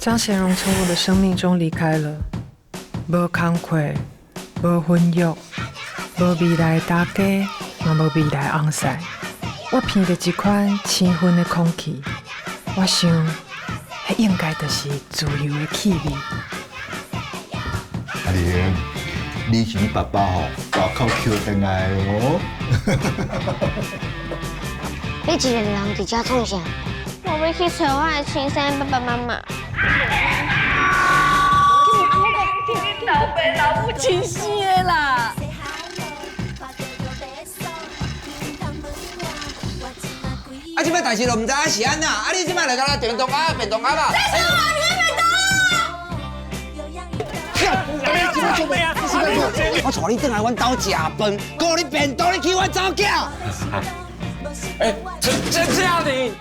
張賢榮從我的生命中離開了，無工課，無婚約，無未來大家，嘛無未來翁婿。我鼻著一款生分的空氣，我想，彼應該就是自由的氣味。阿玲，你是你爸爸吼，外口抾轉來的哦。你一個人佇遮創啥？我欲去揣我的親生爸爸媽媽。老爸老母親生的啦！啊，這擺代誌都毋知影是按怎，啊，你這擺來敢若電動鴨、便當鴨啊？我帶你轉來阮兜食飯，顧你便當，你去阮查某囝。哎，陳嘉玲。